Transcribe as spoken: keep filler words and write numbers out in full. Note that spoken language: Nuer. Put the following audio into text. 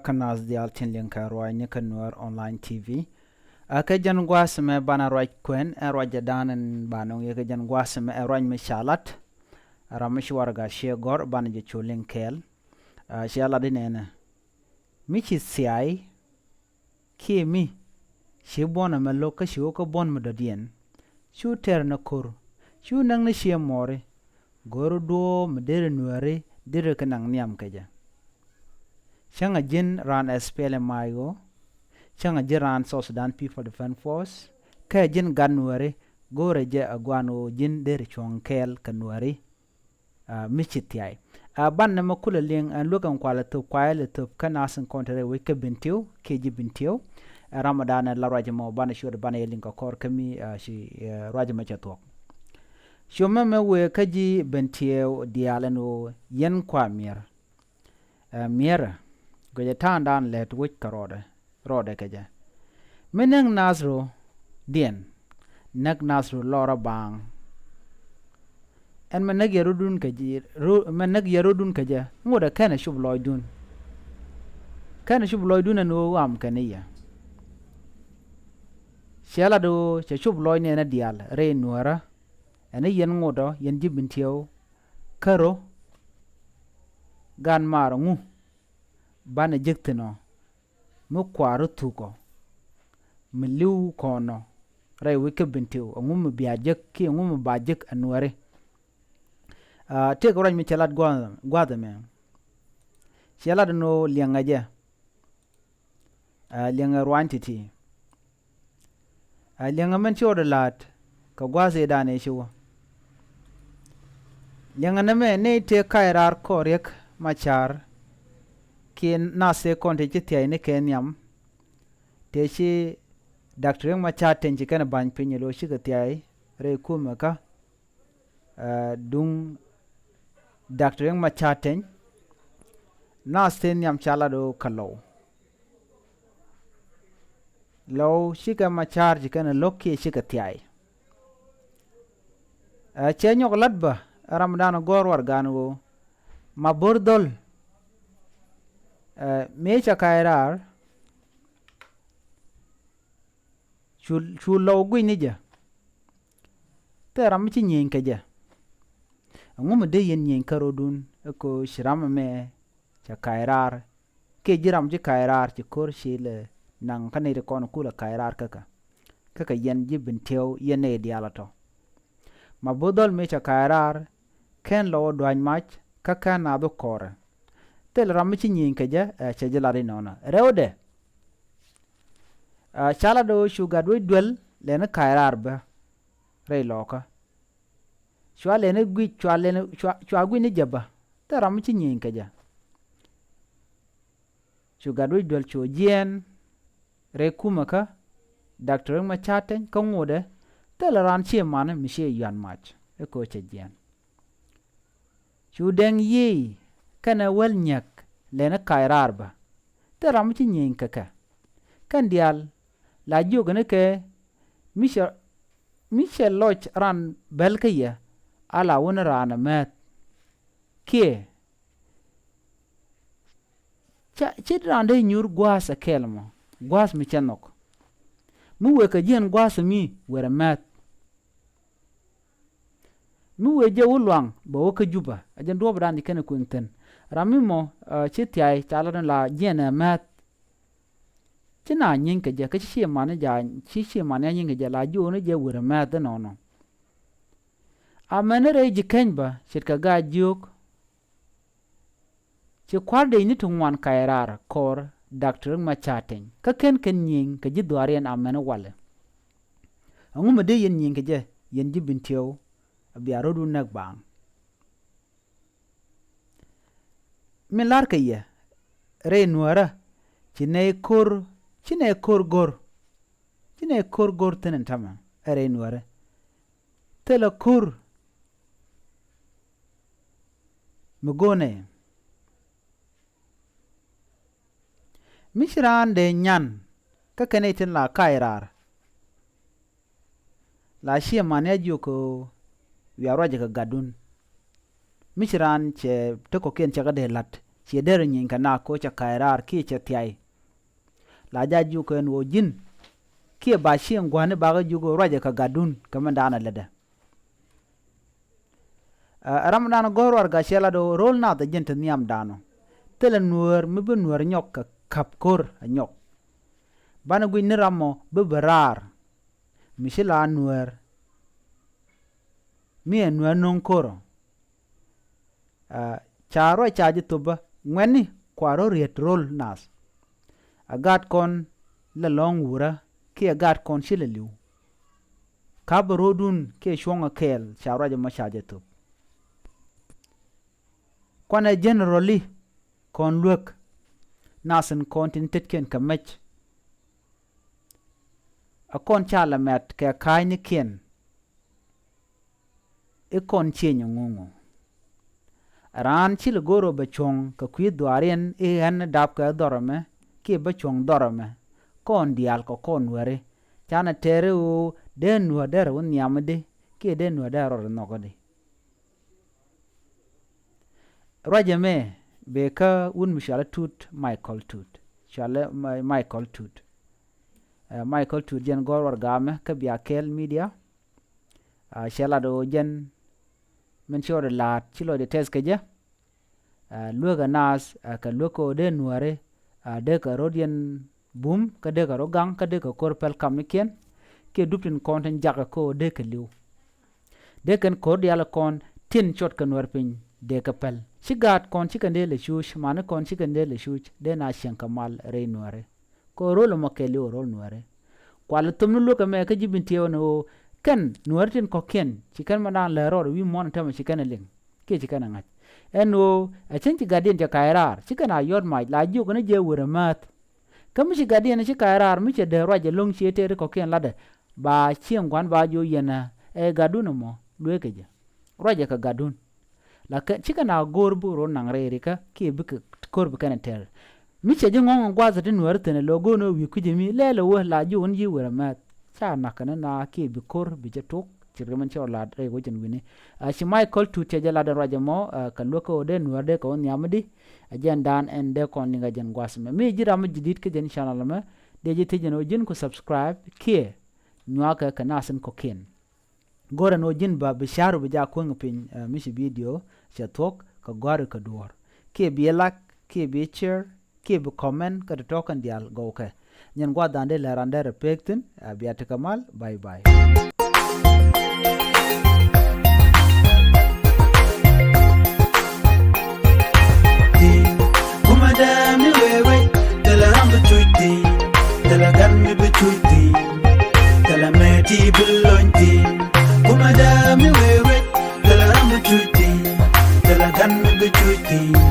Kä naath diaal tin liŋ kɛ ruaacni kä Nuäär Online T V. Ɛ kɛ jɛn gua̱a̱th mɛ banɛ ruac kuɛn, ɛ ruac ɛ da̱a̱n ɛn ba nɔŋ yɛ kɛ jɛn gua̱a̱th mɛ, ɛ ruac mi ca lat. Ram mi ci warɛga ciɛ gɔ̱r banɛ jɛ cu liŋ kɛɛl. Ɛ, cia lat inɛnɛ. Mi ci thiay kiɛ mi ci buɔ̱n ɛmɛ lo̱k kä ci wä kä buɔ̱n mi dɔ̱diɛn. Cu tɛr ni ko̱r, cu näk ni ciɛ mɔɔri. Go̱o̱ri duɔ̱ɔ̱p mi deri Nuääri deri kɛ naŋ nhiam kɛ jɛ. Cäŋɛ ji̱n raan S P L M I O, cäŋɛ ji̱n raan South Sudan People Defense Force, kä ji̱n gat Nuääri, go̱o̱rɛ jɛ a guan ɣöö ji̱n deri cuɔ̱ŋ kɛɛl kɛ Nuääri. Ɛ, mi ci thiay. Ɛ, banɛ mɛ kulɛ liŋ ɛn luäk ɛn kualɛ thöp kuayɛ lɛ thöp kä naath in kɔn te rɛy wec kä Bentiu kiɛ ji̱ Bentiu. Ɛ, ram ɛ da̱a̱n ɛ la ruac ɛmɔ banɛ ciöt banɛ yɛ liŋ kɛ kɔr kä mi, ɛ, ci, ɛ, ruac ɛmɔ cɛ thuɔ̱k. Ciömɛ mɛ wëë kä ji̱ Bentiu diaal ɛn ɣöö yɛn kua miɛr. Ɛ, miɛrɛ guicɛ ta̱a̱ŋdan lät wec kɛ rɔɔdɛ, rɔɔdɛ kɛ jɛ. Mi näk naath rɔ̱diɛn, näk naath rɔ lɔrä baaŋ. Ɛn mɛ näk yɛ rɔ̱dun kɛ jɛ, rɔ-, mɛ näk yɛ rɔ̱dun kɛ jɛ, ŋotdɛ kɛnɛ cup lɔcdun. Kɛnɛ cup lɔcdun ɛn ɣöö ɣam kɛn i̱ yɛ. Ciɛ lat ɣöö cɛ cup lɔcni ɛn ɛ diaal rɛy Nuäärä. Ɛn i̱ yɛn ŋotdɔ yɛn ji̱ Bentiu, kärɔ, gan maar ŋu banɛ jek thi̱n ɔ, mi kua̱r ri thuk ɔ, mi li̱w kɔn ɔ rɛy wec kä Bentiu, ɛŋu mi bia jek kiɛ ɛŋu mi ba jek ɛ Nuääri. Ɛ, tëëkɛ ruac mi cɛ lat gua̱a̱th, gua̱a̱th ɛmɛ. Cɛ lat ɛn ɣöö liɛŋɛ jɛ. Ɛ, liɛŋɛ ruany ti̱ti̱. Ɛ, liɛŋɛ mɛn ci ɣɔt ɛ la̱a̱t kɛ gua̱a̱th ëëdan ëë ci wä. Liɛŋɛ nɛmɛ nɛy tëë kac raar kɔn Riek Macar kiɛ naath tëë kɔn tëë ci thia̱cnikɛ nhiam. Tëë ci Doctor Riek Macar Teny ci kɛn ɛ ba̱ny piny ɛ lo̱c cikɛ thia̱c rɛy kumɛ kä. Ɛ, duŋ Doctor Riek Macar Teny, naath tëë nhiam ca lat ɣöö kɛ Lɔw. Lɔw cikɛ Macar ci kɛn ɛ lo̱k kiɛ cikɛ thia̱c. Ɛ, cɛ nyɔk lat bä ɛ ramdan gɔ̱r warɛgan ɣöö Mabo̱r Dhɔl, ɛ, mëë cɛ kac raar, cu, cu Lɔw guic ni jɛ. Thilɛ ram mi ci nyieny kɛ jɛ. Ɛŋu mi dee yɛn nyieny kärɔ̱dun ɛ ko̱ ci ram ɛmɛ cɛ kac raar? Kiɛ ji̱ ram ci kac raar ci ko̱r ci lɛ naŋ kä nɛy ti kɔn kulɛ kac raar kä kɛ. Kä kɛ yɛn ji̱ Bentiu yɛn nɛy diaal ɛ tɔ. Mabo̱r Dhɔl mëë cɛ kac raar, kɛn Lɔw ɛ dua̱ny mac kä kɛn naath ɛ kɔrɛ. Thilɛ ram mi ci nyieny kɛ jɛ, ɛ, cɛ ji̱ lat inɔnɔ. Rɛwdɛ. Ɛ, ca lat ɣöö cu Gatwec Duel lɛni kac raar bä rɛy Lɔkä. Cua lɛni guic, cua lɛni, cua, cua guic ni jɛ bä. Thilɛ ram mi ci nyieny kɛ jɛ. Cu Gatwec Duel cu jiɛɛn rɛy kumɛ kä Doctor Riek Macar Teny kä ŋotdɛ, thilɛ raan ciɛ mani mi ciɛ yuan mac ɛ ko̱ cɛ jiɛɛn. Cu Dɛŋ Yiëë kɛnɛ Wäl Nyiäk lɛni kac raar bä. Thilɛ ram mi ci nyieny kɛ kɛ. Kɛn diaal la jiök ni kɛ mi cɛ, mi cɛ lɔc ran bäl kä yɛ, a la wä ni raan ɛ määth. Kiɛ ca, ce̱t raan dee nyuur gua̱a̱th ɛ kɛl mɔ, gua̱a̱th mi cɛ nhɔk. Mi wëë kɛ ji̱ ɛn gua̱a̱th mi wër ɛ määth. Mi wëë jɛ wä luaŋ bɛ wä kä Jubɛ, ɛ jɛn duɔ̱ɔ̱pdan ci kɛn ɛ kuëŋ thi̱n. Ram mi mɔ, ɛ, ci thia̱y ca lat ni la jiɛn ɛ määth. Ci na nyieny kɛ jɛ, kä ci ci mani ja, ci ci mani a nyieny kɛ jɛ, la jiök ni jɛ wër ɛ määth inɔnɔ. Amäni rɛy ji̱ keny bä ce̱tkɛ gaat jiök. Ci kua̱r dec ni ti ŋuan kac raar kɔr Doctor Riek Macar Teny, kä /ken kɛn nyieny kɛ ji̱ dhuaariɛn amäni walɛ. Ɛŋu mi dee yɛn nyieny kɛ jɛ, yɛn ji̱ Bentiu, a bia rɔ̱du näk baaŋ? Min la̱rkɛ yɛ rɛy Nuäärä, ci nɛy ko̱r, ci nɛy ko̱r go̱r, ci nɛy ko̱r go̱r thi̱n ɛn täämɛ ɛ rɛy Nuäärä. Thilɛ ko̱r mi go̱o̱nɛ. Mi ci raan dee nyan kä kɛn i̱ tin la kac raar, la ciɛ mani a jiök ɣöö wiaa ruacɛ kɛ gatdun. Mi ci raan cɛ te kɔ̱kiɛn cɛ kɛ dee la̱t, Ciɛ derɛ nyieeny kɛ nak kɛ ɣöö cɛ ka̱c raar kiɛ cɛ thiay. La jaa jiök ɛn ɣöö ji̱n kiɛ ba cieŋ gua̱ni bakɛ jiök ɣöö ruacɛ kɛ gatdun kɛ mɛn da̱a̱n a lätdɛ. Ɛ ram dan gɔ̱r warɛga cɛ lat ɣöö ro̱l nath ɛ jɛn te nhiamdan ɔ. Thilɛ nuäär mi bi nuäär nyɔk kɛ ka̱p ko̱r ɛ nyɔk. Banɛ guic ni ram ɔ bi bi raar mi ci la nuäär, mi ɛ nuäär no̱o̱ŋ ko̱r ɔ. Ɛ, ca ruac ca ji̱ thop bä ŋuɛ̈tni kua rɔ̱ riet ro̱l nath. Ɛ gat kɔn lɛ lɔ̱ŋ wurä kiɛ gat kɔn ci lɛ li̱w. Ka̱pɛ ro̱o̱dun kiɛ cuɔ̱ŋ ɛ kɛɛl ca ruac ɛmɔ ca ji̱ thop. Kuanɛ generally kɔn luek nath in kɔn tin tetkiɛn kɛ mec. Ɛ kɔn ca lɛ mɛt kɛ ka̱a̱cnikiɛn. I̱ kɔn cieny ŋuŋu. Raan ci lɛ go̱o̱r ɣöö bɛ cuɔ̱ŋ kɛ kui̱ dhuaariɛn i̱ ɣän dapkɛ dhɔr ɛmɛ kiɛ bä cuɔ̱ŋ dhɔr ɛmɛ. Kɔn diaal kɛ kɔn nuääri canɛ tɛɛri ɣöö dee nuäär dee rɛ wä nhiamdi kiɛ dee nuäär dee rɔɔd nhɔkdi. Ruac ɛmɛ bëë kä wut mi cɔalɛ Tut Michael Tut. Cɔalɛ Mi-, Michael Tut. Ɛ, Michael Tut jɛn gɔ̱r warɛga mɛ kä bia kɛɛl media. Ɛ, cɛ lat ɣöö jɛn min ci rɔɔdɛ la̱a̱t ci lɔcdɛ tɛth kɛ jɛ. Ɛ, lueekɛ naath, ɛ, kɛ lueek ɣöö dee nuääri, ɛ, dee kɛ ro̱d yɛn bum kä dee kɛ ro̱ gaŋ kä dee kɛ ko̱r päl kamnikiɛn. Kiɛ dup tin kɔn tin jakɛ kä ɣöö dee kɛ li̱w. Dee kɛn ko̱r diaal kɔn tin cuɔt kɛ nuäär piny dee kɛ päl. Ci gaat kɔn ci kɛn dee lɛ cuuc, mani kɔn ci kɛn dee lɛ cuuc, dee na cieŋ kɛ mal rɛy nuääri. Kɛ ɣöö ro̱l ɛmɔ kɛɛliw ɛ ro̱l nuääri. Kua lɛ thom ni luäk ɛmɛ kä ji̱ bin tiɛɛw ɛn ɣöö kɛn nuääri tin kɔ̱kiɛn ci kɛn mɛ da̱a̱n lɛ rɔɔd wi̱i̱ muɔ̱ɔ̱n ɛn täämɛ ci kɛn ɛ liŋ kiɛ ci kɛn ɛ ŋa̱c. Ɛn ɣöö ɛ cäŋ ci gatdiɛn cɛ ka̱c raar ci kɛn a yɔ̱t mac la jiök ni jɛ wër ɛ määth. Kä mi ci gatdiɛn ci ka̱c raar mi cɛ dee ruac ɛlɔ̱ŋ cië tëëri kɔ̱kiɛn latdɛ ba cieŋ gua̱n ba jiök yɛn ɛ gatdun ɛmɔ lueekɛ jɛ. Ruacɛ kɛ gatdun. La kɛ, cikɛ na go̱o̱r bi ro̱o̱ naŋ rɛy rikä kiɛ bikɛ ko̱r bi kɛn ɛ tɛr. Mi cɛ ji̱ ŋɔ̱ŋ gua̱a̱th ti nuääri thi̱n ɛ lo̱ go̱o̱r ni wi̱i̱ kui̱c mi lɛɛl ɛ wä la ji̱ wun ji̱ wër ɛ mɛth. Ca nakä ni na kiɛ bi ko̱r bi cɛ tok ci ri̱mɛn cɛ rɔ lat rɛy wecin wi̱ni. A ci Michael Tut cɛ jɛ lat ɛn ruac ɛmɔ, a, kɛ luäk kä ɣöö dee nuäär dee kɛ wä nhiamdi. A jɛn dan ɛn dee kɔn liŋ a jɛn gua̱a̱th mɛ. Mi ji̱ ram mi ji̱ di̱t kä jɛn channel mɛ dee ji̱ thiec jɛn ɣöö ji̱n ku subscribe kiɛ nyuakɛ kɛ nath in kɔ̱kiɛn. Go̱rɛ ni ɣöö ji̱n ba bi ca̱ru bi ja kueŋ piny, ɛ, mi ci video cɛ thuɔ̱k kɛ gɔ̱a̱ri kɛ duɔ̱ɔ̱r. Kiɛ bi like, kiɛ bi share, kiɛ bi comment kä ti tɔ̱ kɛn diaal gɔwkɛ. Nyɛn gua̱a̱th dan dee lɛ ran dee rɛ pek thi̱n, ɛ, bia tekɛ mal, bye bye. Kumɛ dee mi wee wee, thilɛ ram bi cuc thi̱n, thilɛ gan mi bi cuc thi̱n, thilɛ mɛ ti bi lony thi̱n. Kumɛ dee mi wee wee, thilɛ ram bi cuc thi̱n, thilɛ gan mi bi cuc thi̱n.